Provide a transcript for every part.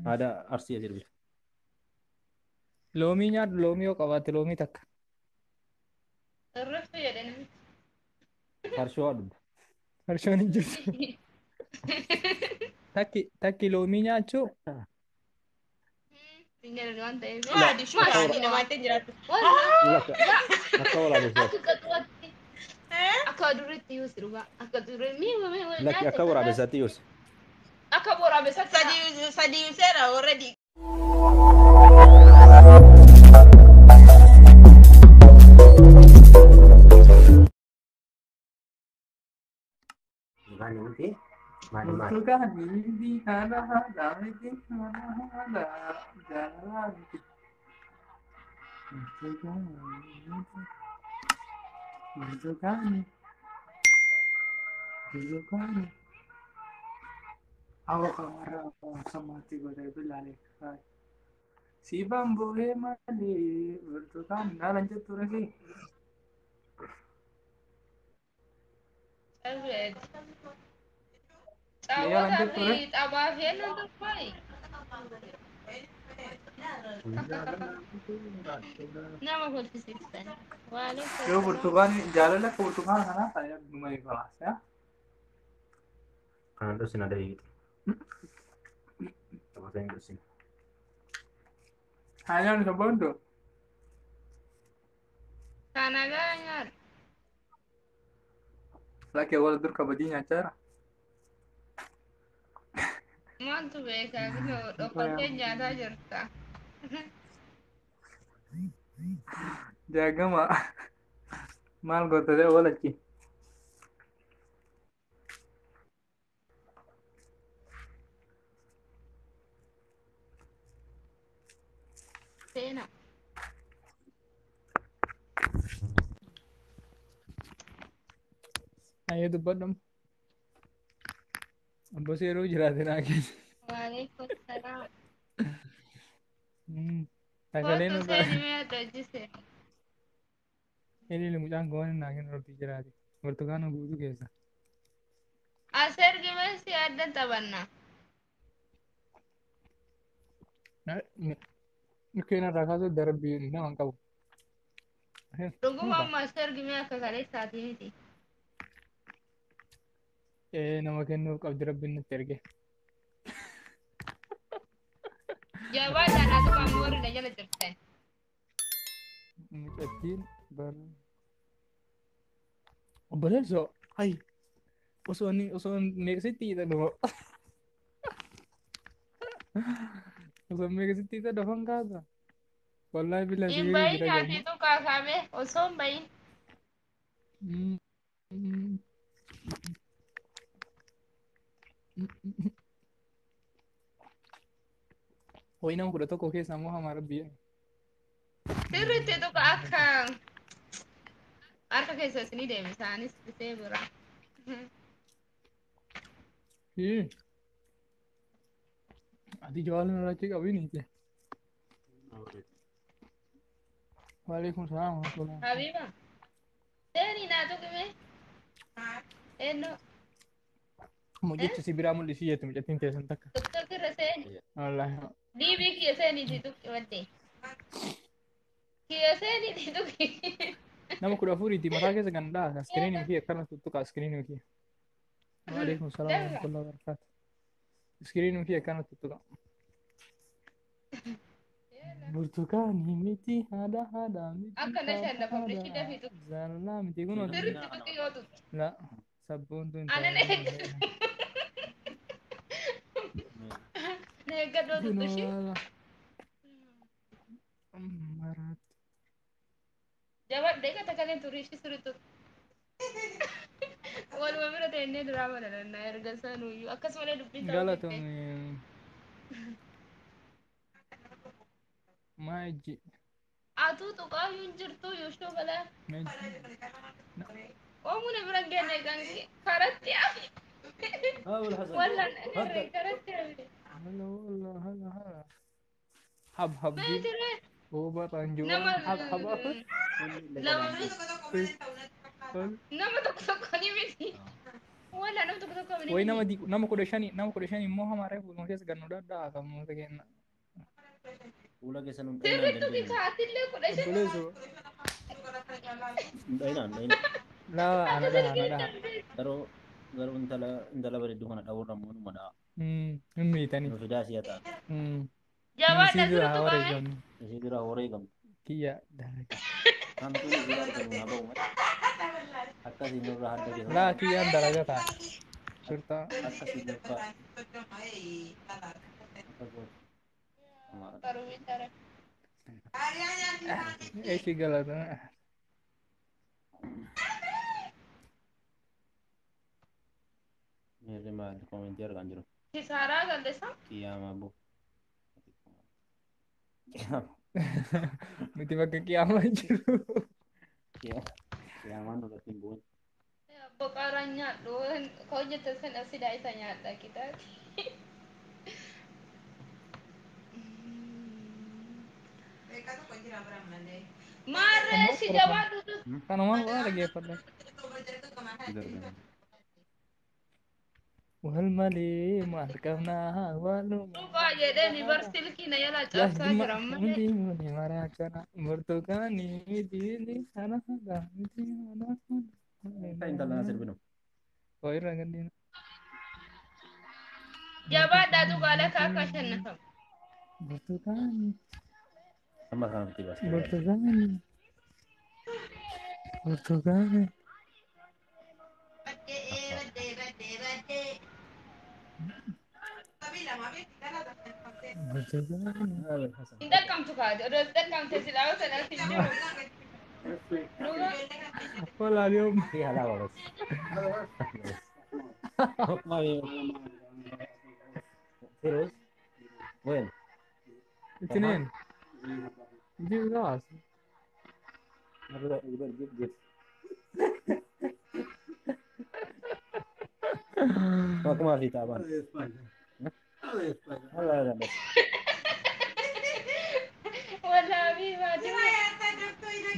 Aadaa Arsii as ergitu. Loomii nyaadhu, loomii yoo qabaatte loomii takka. Irratti jedhe namichi. Farshoo dhugdu. Farshoon hin jirtu. Takki takki loomii nyaachuu. Hin jedhan waan ta'eef. Maali shuraanii namaatti hin jiraattu. Akka waraabessaati. Akka qaxxuwatti. Akka duriitti yuusi dhugaa. Akka durii miima miima. Lakki akka waraabessaatti yoos. Akka waraabessaatti. Sadii sadii yuuseera already. Maali miti? Maali maali? Burtukaanii miti haadha haadha miti haadha haadha jaalala miti. Burtukaanii miti. Burtukaanii. Burtukaanii. Awa kamarra samaatti godhee bilaalee. Siifan bu'ee malee burtukaan naalan jettu rafee. Caawwataa fi xabaa fi ennan tokkoyi. Nama kolfisiiftan. Yoo burtukaanii jaalala akka burtukaana kanaa ta'e adduma eegalaas. Kana dhosina dahiiti. Taphataa hin dhosina. Haa nyaanni sabboontu. Kana gaa nyaadhu. Lakkee wal dur kabajii nyaachaa jira. Maaltu beekaa kunoo dhokkattee nyaataa jirta. Jaagama maal goottatee walachi. Seenaa. Ayyee dubbadhamu. Abbo seeruu jiraate naa keessa. Waalaikum salaam. Sagaleen Kootu irraa. seeni mee adda hojjise. Ilili mucaan kun waan naa kennu rabbii jiraate. Burtukaana guutuu keessa. As ergi mee si adda taphanna. Dhukkeen irraa kaasuu darbii nama hin qabu. Dhuguma amma as ergi mee akka kaleessaatii miti. Nama kennuuf qabdi rabbiin nutti erge. Jabaadhaan haa tuqaa amma warri na jala jirtan. Mucattiin bar. Obboleessoo hayi osoo inni osoo meeqsitti hiita dhufa. Osoo meeqsitti hiita dhufan kaasa. Wallaahi bila Hin sibiilli bahin jira ati gamma. tuqaa kaame osoo hin bahin. Ho'i nama 11 keessaa immoo hamaa rabbi jedha. Sirriitti tuqa akka harka keessa isinii deeme isaanis bitee bira. Ati jawaala irratti qabiniiti. Waalaikum salaam wa rahmatullah. Habiba. Seeni naa tuqime. Eenyu Mucichi si biraa mul'isii jettu mucattiin teessan takka. TikTok irra seeni. Wallaahi. Diibii kiyya seeniiti tuqi maddee. Kiyya seeniiti tuqi. Nama 14ti mataa keessa kan dhaha. Iskiriinii fi akkana tuttuqa iskiriinii fi. Waalaikum salaam wa rahmatullah wa barakaatu. Iskiriinii fi akkana tuttuqa. Burtukaanii miti haadha haadha miti. Akka na shallafamne shi dafii tuqi. Jaalalaa miti kun Sirriitti tuqi yoo tuqi. La sabboontu hin Ana na eeggadhu. Na eeggadhu tuqi shi. Maraatti. Jabaadhu eegata kaleen turii shi sirriitti tuqi. Waluma bira teennee diraama dalannaa erga sanuyyuu akkasumallee dubbiin ta'uu didde. Galatoomi. Maa ijji. Atuu tuqaayyuu hin jirtu yuushuu balaa. Ijji. Oomuu na bira hin geenye kan karatti hafe. Wallan agarre karatti hafe. Hala wala hala hala. Hab hab jib. Meetire Oba ranjuu. nama Hab hab hab. lama miti nama tokko tokko ni miti. Walla nama tokko tokko Wayi nama 15 nama 15 immoo hamaaree fuuluma keessa gannu dadhaa kan uummata keenya. Fuula keessa nu dhayinaan Sirriitti dandeenyu. kaatillee 15. Obboleessoo. Dhayinaan dhayinaan. Laa ana dhaha ana dhaha. Garuu intala bareedduu kana dha'uurra immoo numa dha'a. Hin miitanii. Nu fidaa si'a ta'a. Jabaadha Isii dura sirriitti haa qaame. wareegamnu. Isii dura wareegamtu. Kiyya dalaga. Hamtuun isii argamu haa ba'u malee. Akkasiin nurraa hadda keessa. Laa kiyyaan dalaga ta'a. Shurtaa. Akkasiin nurraa. Akka gootu. Amaara. Eeshi galata. Miirri maal koomentii argaan jiru. Kisaaraa galleessa. Qiyyaama bu. Nuti bakka qiyaamaa jiru. Qiyyaamaan nurratti hin bu'in. Boqoraan nyaadhu. Ka hojjetan sana sidaa isa nyaadha kitaati. Maarree si jabaadhu. Kanumaan waa dhaggeeffadha. Wal malee maal qabnaa waluma. Dhugaa jedheen bar silkii na jala cabsaa jira malee. Hundi muni maraachana burtukaanii diinii kana haadha miti mana Akka intala na sirbinu. Wayirra gandina. Jabaadhaa dhugaa lakka akka ashannafamu. Burtukaanii Amma kana nuti baasee. burtukaanii burtukaanii. Burtukaanii. Hin dhaqqamtu kaate. Odoo dhaqqamte silaa sana si jiru. Dhugaa. Hola اليوم. في حلاوة بس. ما في في رز وين؟ اثنين. جيب راس. جيب جيب ما في تعبان. لا لا بس. Wala bifa.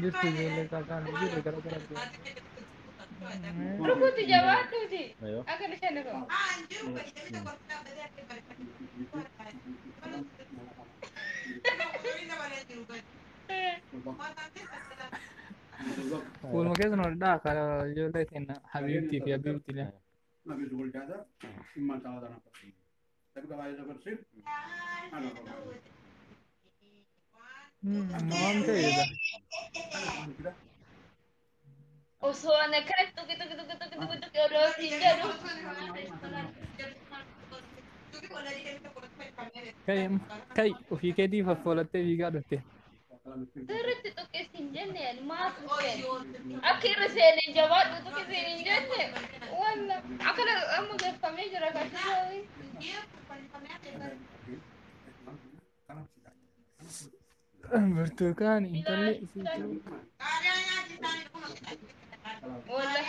Jirtu ijoollee kakaan jirru gara gara. Rukuti jabaadhuuti. ايوه. Akka ashannafamu. Fuuluma keessa nu dhadhaa kana ijoollee keenya habiibtii fi habiibtii lee. Waan ta'eedha. Osoo ani akkanatti tuqi tuqi tuqi tuqi tuqi tuqi odoo siin jedhu. Kai kai ofii keetii faffoolattee fiigaa dhufte. Sirriitti tuqi siin jenne ani maaf dhufeen? Akka irra seenee jabaadhu tuqi siin hin jenne. Walla akkana amma geeffamee jira kaasii. Burtukaan intalli isii Walla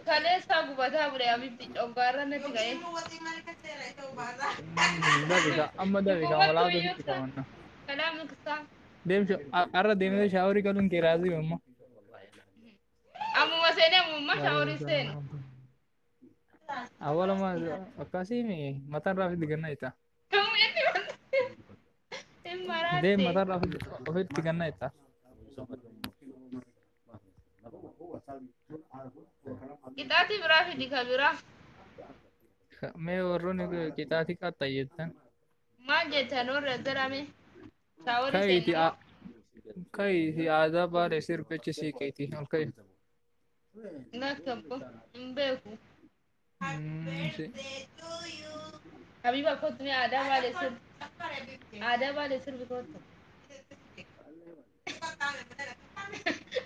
kaleessaa gubataa bule abibti coggaarra natti ka'e. Dabiqa amma dabiqa walaatu sitti qabanna. Kalaamni kisaa. Deemsha har'a deemtee shaaworii galuun kee raasii mamma. Ammuma seenee ammuma shaaworii seenu. Awwalama akkasii mataan irraa ofitti ganna jetta. Hin maraatte. Deem mataan irraa ofitti ganna jetta. Qixaatii biraa fidi ka biraa. Mee warroonni qixaatii qaxxa jettan. Maal jettan warra jedhame? Shaaworii Ka'iiti seenu. ka'iiti aadaa baalee sirbichi siiqeeti ol ka'i. Nakka hin beeku. Habiba kottu mee aadaa baalee sirbi. Aadaa baalee sirbi kottu.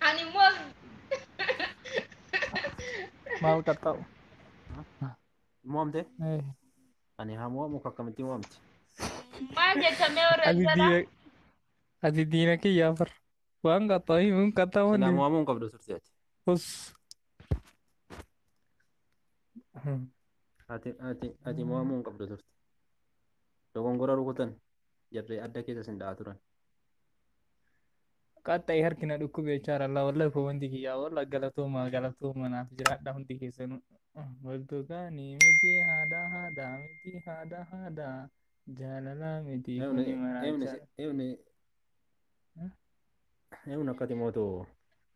Ani immoo Maal qaxxa'u? Moomte? Ani haa moomu akkamitti moomti? Maal jettan mee warra Ati jedhaa? diina ati diina kiyyaa far. Waan qaxxa'u hin qaxxa'u Silaa ni. mo'amuu hin qabdu turte ati. Hus. Ati mo'amuu hin qabdu turte. Dogongora rukutan jarree adda keessa sin dha'aa turan. Qaxxa'ee harki na dhukkube jechaadha. Allah wallahi koomantii kiyyaa wallah galatooma galatooma naaf jiraadha hundi keessanuu. Burtukaanii miti haadha haadha miti haadha haadha jaalala miti kuni maraachaadha. Eewni akkati mootu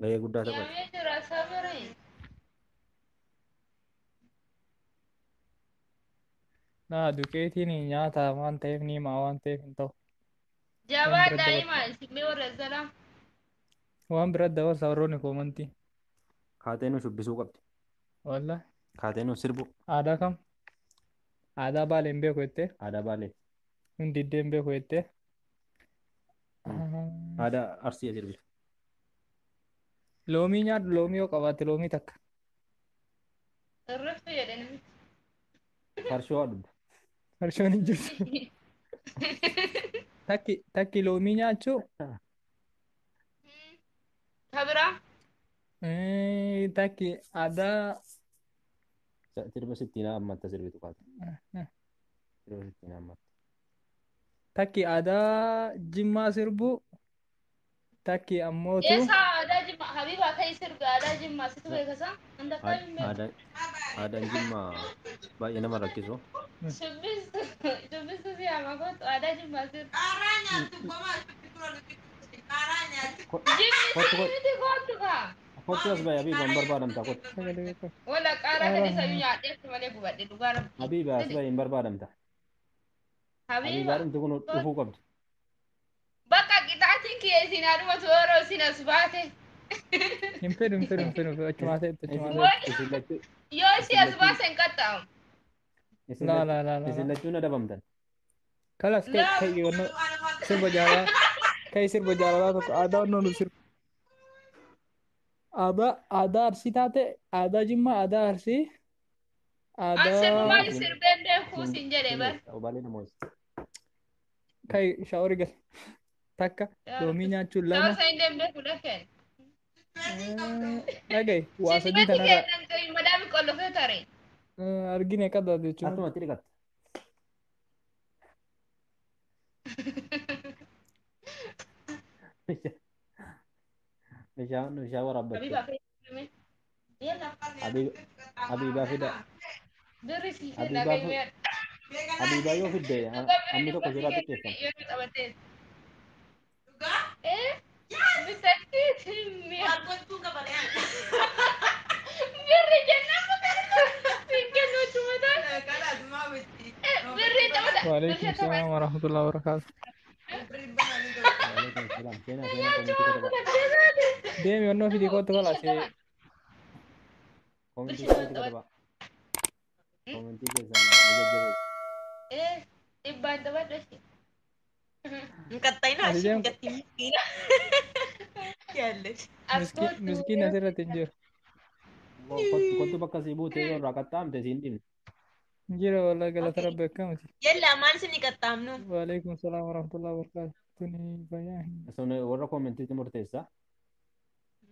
gahee guddaa taphata. Yaamee jira sabri. Naa duqeetiin nyaata waan ta'eef ni himaa waan ta'eef hin ta'u. Waan Jabaa bira dabarsa. daa'ima isin warra zalaa. Waan bira dabarsa warroonni koomantii. Kaatee nu shubbisuu qabdi. Wallah Kaatee nu sirbu. aadaa kam? Aadaa Baalee hin beeku jettee? Aadaa Baalee. Hin diddee hin beeku jettee? Aadaa Arsii sirbitu. Loomii nyaadhu loomii yoo qabaatte loomii takka. Irratti jedhe namichi. Farshoo haa dhugdu. Farshoon hin jirtu. Takki takki loomii nyaachuu. Kabira. Takki aadaa Sirba sittiin ammatta sirbitu kaate. Sirba sittiin ammatta. Takki aadaa Jimmaa sirbu. Takki ammootu Eessa aadaa Jimmaa? Habiibaa ta'e sirbi aadaa Jimmaa situ beekasa? Hunda kam hin beeku. Aadaan Jimmaa baay'ee nama rakkisu. Shubbistu shubbistu si hamaa kootu aadaa Jimmaa sirbi. Qaaraa nyaattu qomaa qaaraa nyaattu. Jimmi Kottu sirbi miti kootu kaa. kottu as bahi Habiiba hin barbaadamta kottu. Sagalee beeku. Wala qaaraa kan isa nyaadhee malee gubadhe dhugaa rabbi. Habiiba as bahi hin barbaadamta. Habiiba. Habiibaa dhumti kun dhufuu qabdi. Bakka qixaatiin kiyya isin haadhumatu yeroo isin as baate. Hin fedhu hin fedhu hin fedhu achumaa ta'etti achumaa Isin ta'etti. isin lachuu Yoo isin isin as lachuu baase hin qaxxaamu. isin Laa lachuu laa laa laa isin laa. lachuu na dabamtan. Kalas kai Laa kai wanno sirba jaalalaa kai sirba jaalalaa tokko aadaa onnoo nu sirba. Aadaa aadaa Arsii taate aadaa Jimmaa aadaa Arsii An sirbumaa aadaa sirbeen beekuu sin jedhe bar. Obaalee nama ho'isa. kai shaawori gal takka loomii nyaachuun lama Shawar san deemnee fuula kenna. dhagaye waa sadii Shindibatti tanarra kennan madaami qollofee tare. argine qadaad jechuun. Harkuma itti dhiqatta. Bishaan bishaan waraabbatte. Habiba fayyadame. Habiibaa fida. Birri sii kenna Habiibaa gaimee. Habiibaa yoo fidde Dhugaa birri amni tokko dhibba sirraa sii xiqqeeffama. kenna yoo taphattee. Eh? Bitatti mi'a. Birri jennaan siin kennu jechuudha. Birri taphata. Waalaikum salaam warahmatullahi wabarakatuh. Waalaikum salaam. Seenaa seenaa koomentii katabaa. Deemi onnoo fidii kootu kalaas. Koomentii keessatti katabaa. Koomentii keessan ni jajjabeessu. Eh, dhibbaan taphadhu ishee. Nkattaina Ati ishee deem mukatti miskiina. Yaallesh. As kootu. miskiin asirratti hin jiru. Kottu kottu bakka sii buutee yoo irraa qaxxaamte siin dhibne. Hin jiru wallahi galata rabbi akkamati. Yalla maal isin qaxxaamnu? Waalaikum salaam warahmatullahi wabarakatuh. Tuni fayyaa hin. Sun warra koomentiitti murteessa.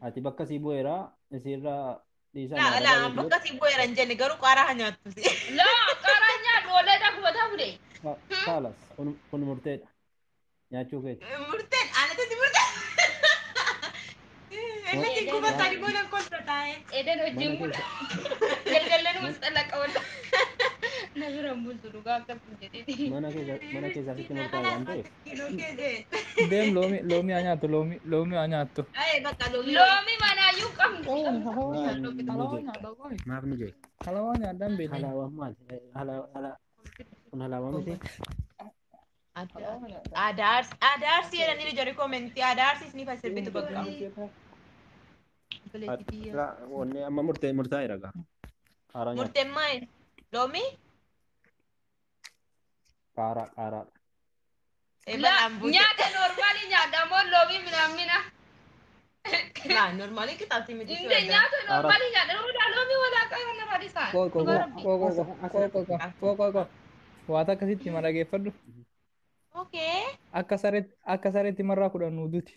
Ati bakka sii bu'eeraa isiirraa dhiisaa Laa nyaata laa baay'ee bakka si bu'eera hin jenne garuu qaaraa haa nyaattu si. Laa qaaraa nyaadhu wallee gubataa bule. Kaalas kun murteedha. Nyaachuu keeti. Murteen anatti murteen. Inni gubataa goona kolfa taa'e. Edan wajjin Mana bula. keessa Galgalanuma xalaqa walla. Na bira hin bultu dhugaa akkas hin jedhini. mana keessa mana keessaa sitti murtaa'e waan ta'eef. Deem loomii loomii haa nyaattu loomii loomii haa nyaattu. Ayee bakka loomii. Loomii manaayyuu qabnu. Halawaa Maal nu halawaa jeeqxa? nyaadha qoy. Maaf nu jeeqxa? Halawaa nyaadhaan beekni. Halaawaan maali? Halaa kun halaawaa miti? Halawaa nyaadhaan. Aadaa Arsii aadaa Arsii jedhanii jarri koomentii aadaa Arsiis ni fasirbitu bakka. Wanni amma murtee murtaa'eera gaa. Qaaraa nyaata. Murteen maali? Loomii? Qaaraa qaaraadha. Laa nyaata normaalii nyaadha moo loomii minaamina. Laa normaalii qixaatti miti. Inde nyaata normaalii nyaadha walaa loomii walaa qaaraa nama dhiisaa. Qoy qoy qoy qoy qoy qoy qoy qoy qoy. Waata akkasitti ma dhageeffadhu. Okay. Akka sareetti akka sareetti marraa kudhan nuuduti.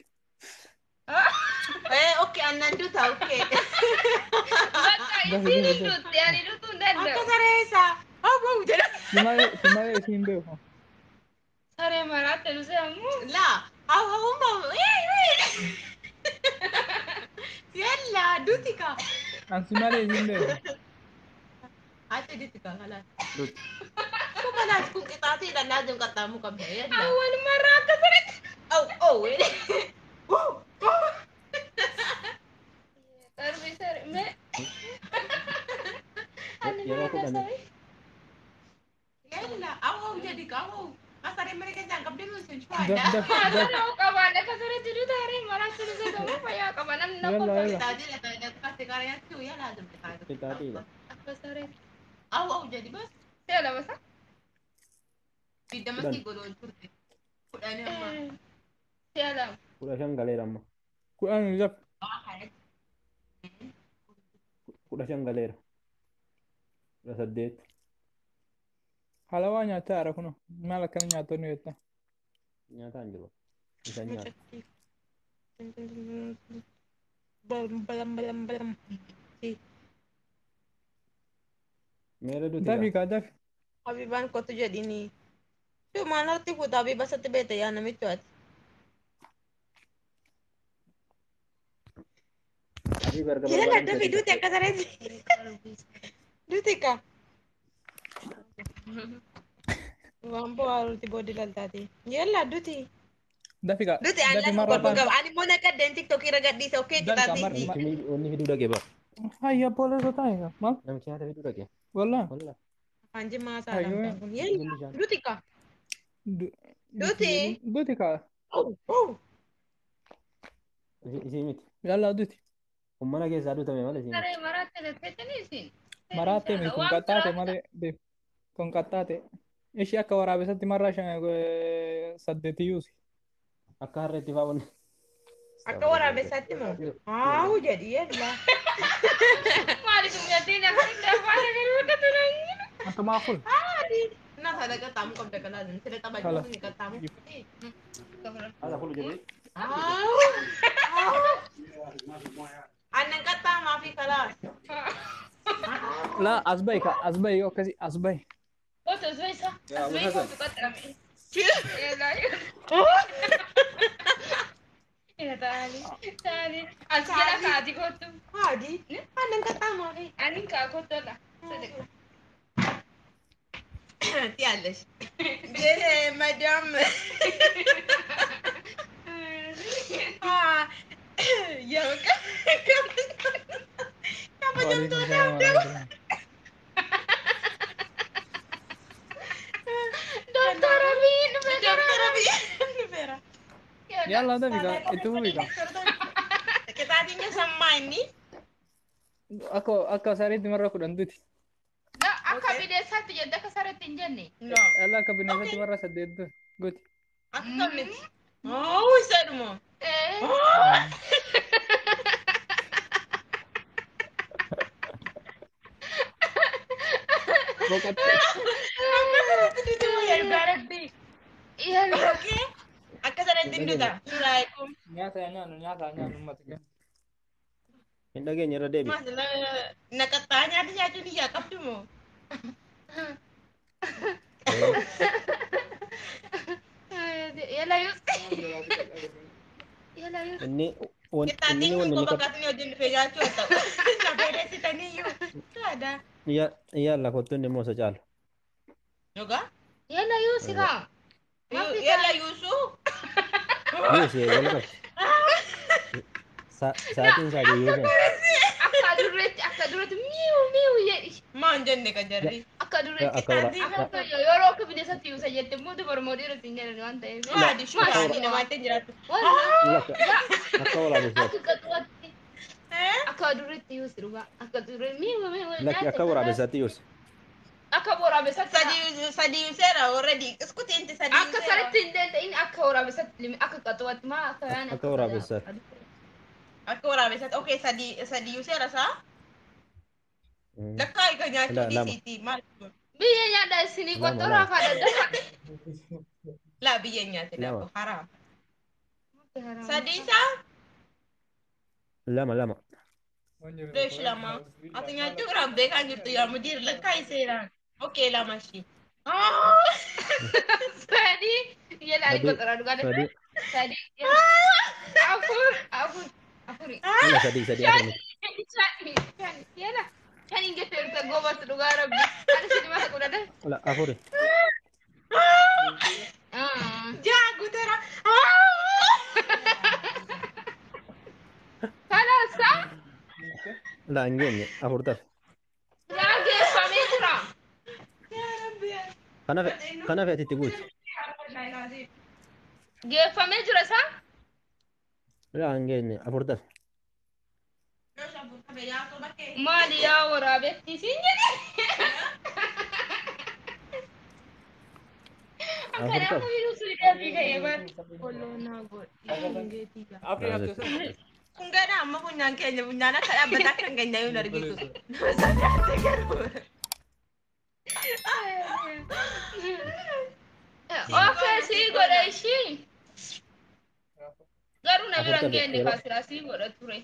Eh okay annan duta okay. Bakka isiin hin dutte ani dutuu hin Akka danda'u. saree isaa. Hawwu jedha. Simalee simalee isiin beeku. Saree maraatte nusee ammoo. Laa Aw hawuma. Yalla dutika. Ansi malee isin beeku. Ati dutika khalas. Duti. Kun khalas kun qixaateedha laazim qaxxaamuu qabda. Yalla. Awwal marra akka sareetti. Aw aw. Qarbii sare mee. Ani Yeroo maal kudhan saree? Yalla aw aw jedhi aw aw. Asaree mere keessaan qabdee sun Daf cufaadha. daf Maal daf. saree qabaan akka sareetti duuta haree maraatti duuta gamoo fayyaa qaba namni na Yalla kolfa. yalla. Qixaateedha ta'e qaariyaatti yaa laazim qixaateedha. Qixaateedha. Akka sareetti. Aw aw jedhi bas. Si'a lama sa? Digdama Kudhan. si godhoon turte. Kudhanii amma. Si'a lama. 15 galeera amma. 10 daf. 15 galeera. 18. Halawaa nyaachaa jira kunoo. Maal akkana nyaatonni jetta. Nyaataan jiru. Isaan nyaata. Balam balam balam. Meera duti Dafi gaa. kaa dafi. Habibaan kottu jedhini. Maal harti fuuta Habiba satti beekte yaa namichu ati. Habiba erga Yalla barbaadamte dafi duuti akka sareetti. Duuti ka. Waan bo'aaruuti booddee laltaati. Yalla duuti. Dafi kaa. Duuti Dafi ani marraa kolfuu taan. qaba. Ani immoo naqaddeen tiktookii irra gadhiisa. Okee Dafi kaa qixaatii. marra. Namichi wanni fiduu dhaqe bara. Hayya poolisoo taa'e kaa. Maal? Namichi nyaata fiduu dhaqe. Wallah. Wallah. Afaan jimmaa Hayyoo. saalamtaan kun. Yalla Billi bishaan. duuti ka. Duti Duuti. duti kaa. Isii miti. Yalla duti. Ummana keessaa dutame malee isii miti. Saree maraatti tetteettanii isin. Maraatte miti kun Waan qaxxaate biraa malee deef. Kun qaxxaate. Ishii akka waraabessatti marraa 5 8 yuusi. Akka harreetti fa'aa wanni. Akka waraabessaatti moo? Haa jedhi yalla. Maaliif dhugaatiin akkasitti afaan agaruu hundatu nan Akka maa kun. Na sada qaxxaamuu qabda kalaazim. Sila Kala. taphachuuf ni qaxxaamuu. Haadha fulu jedhee. Aannan qaxxaamaa fi kalaas. La as bahi kaa as bahi akkasii as bahi. Kootu asbeessa. Yaa Abu Asbee Hasan. kootu qaxxaame. Ila taali taali as jedha kaati kootu. Haadi. Aannan qaxxaamaa fi. Ani kaa kootu dha. Sadiq. ትያለሽ ማዳም Waalaikum salaam warahmatullahi. Doktor Abiy dhufee jira. Yalla dafi kaa itti fufi kaa. Qixaatiin sammaa inni Akka akka sareetti marraa 10 duti. Akka bineensaatti jette akka sareetti hin jenne. Yalla akka bineensaatti marraa 8 duti. Akkamitti? Oo isadhuma. Boqotte. Yalla. Akka sanatti hin duta. Suuraa Nyaata nyaannu nyaata nyaannu uummata keenya. Hin dhageenye irra deebi. Naqaxxaa nyaata nyaachuun iyyaa qabdu moo? Yalla yus. Yalla yus. Inni Qixaatiin inni kun wanni inni qofa akkasii wajjin dhufee nyaachuu haa ta'u. Lafeeressitanii iyyuu. Saada. Yalla kottu inni immoo isa caalu. Dhugaa? Yalla yus kaa. Yalla yuusuu. Yuusi wal qabdi. Sa'aatiin isaa yuusan. Akka dureetti akka dureetti miiwu miiwu jedhi. Maan jenne kan jarri. Akka dureetti. Akka wara. Akka yeroo akka bineensaatti yuusa jette immoo dubarmoo dhiirota hin jedhan waan ta'eef. Maadi shuuraanii namaatti hin jiraattu. Walla. Akka waraabessaatti. Akka qaxxuwatti. Akka dureetti yuusi dhugaa. Akka duree miiwu miiwu. Lakki akka waraabessaatti yuusi. Akka waraabessaatti. Sadi yuuseera already. Iskuti sadi Akka sareetti hin danda'in akka waraabessaatti akka qaxxuwatti maa akka yaani. Akka waraabessaatti. Akka waraabessaatti. Okay sadi yuuseera saa. Lakkaa egaa nyaachuu Lama. dhiisiiti maal? Biyya nyaadha isinii Lama, qoxxoraa lama. faa daddafa. Laa biyya nyaate Lama. lafa haraam. Sadi isaa Lama lama. Leesh lama. Ati nyaachuu biraaf beekaa jirtu yaa mudiir lakkaa iseeraan. Okay lama ishii. Sadi yalla ani Sadi qoxxoraa dhugaa sadi Sadi. Afur. Afur. Afuri. Wala sadii sadii afur miti. Shan. Shan. Yala. Shan hin jetteerta goobas dhugaa rabbi. Ani sinima kudhadhe. Wala afuri. Jaa guuteera. Kalaas kaa Wala hin geenye afur tafe. laa geeffamee jira. Yaa Rabbi. Kanaaf kanaaf ati itti guuti. Geeffamee jira isaa. Wala hin geenye afur tafe. Maali yaa waraabettii siin jedhe. Afur Kanaafuu tafe. yeroo sun hidhaa ka'ee bara. Afri hafte sana. Kun gana amma funyaan keenya funyaan akka dhaabbataa akka hin geenye hin argitu. Nama sodaate garuu. Okay, sii godha ishii. Garuu na Afur bira hin tafe geenye yeroo kaasiraa sii godha ture.